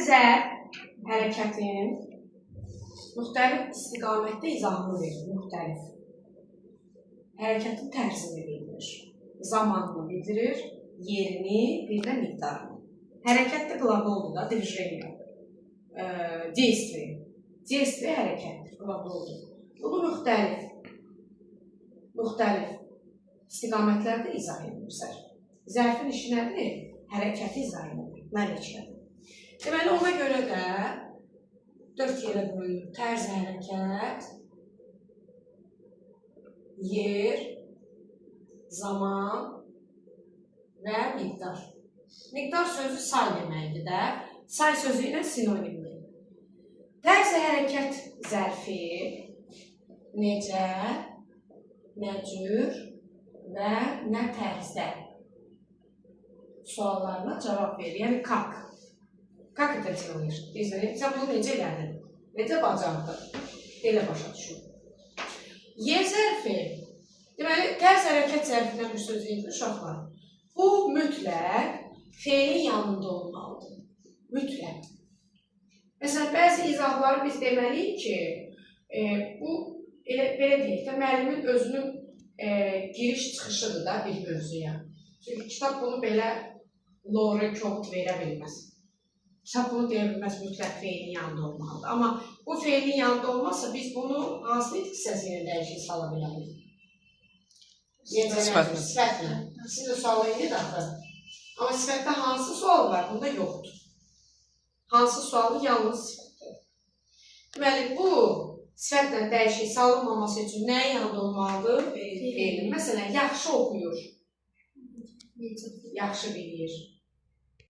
zərf hərəkətin müxtəlif istiqamətdə izahını verir, müxtəlif. Hərəkətin tərzini bildirir, zamanını bildirir, yerini, bir də miqdarını. Hərəkət də qlaqoldur da, движение. Действие. Действие hərəkətdir, qlaqoldur. Bunu müxtəlif istiqamətlərdə izah edilir zərf. Zərfin işi nədir? Hərəkəti izah edilir, məliklədir. Deməli, ona görə də 4 yerə bölünür. Tərz hərəkət, yer, zaman və miqdar. Miqdar sözü say deməkdir də. Say sözü ilə sinonimdir. Tərz hərəkət zərfi necə, nə cür və nə tərzdə suallarına cavab verir. Yəni, как. Как это делаешь? Deyirsən, sən bunu necə elədin? Necə bacardın? Belə başa düşür. Yer zərfi. Deməli, tərz hərəkət zərfindən bir söz deyildi uşaqlar. Bu mütləq feilin yanında olmalıdır. Mütləq. Məsələn, bəzi izahları biz deməliyik ki, bu elə, belə deyək də, müəllimin özünün giriş-çıxışıdır da bir mövzuya. Çünki kitab bunu belə lorə kobud verə bilməz. Kitab bunu deyə bilməz, mütləq feilin yanında olmalıdır. Amma bu feilin yanında olmazsa biz bunu hansı nitq hissəsi ilə dəyişik sala bilərik? Sifətlə. Sifətlə. Sizin də sual indi axı. Amma sifətdə hansı sual var? Bunda yoxdur. Hansı sualı yalnız sifətdədir. Deməli, bu sifətlə dəyişik salınmaması üçün nəyin yanında olmalıdır? Feilin. Məsələn, yaxşı oxuyur. Necə? Yaxşı bilir.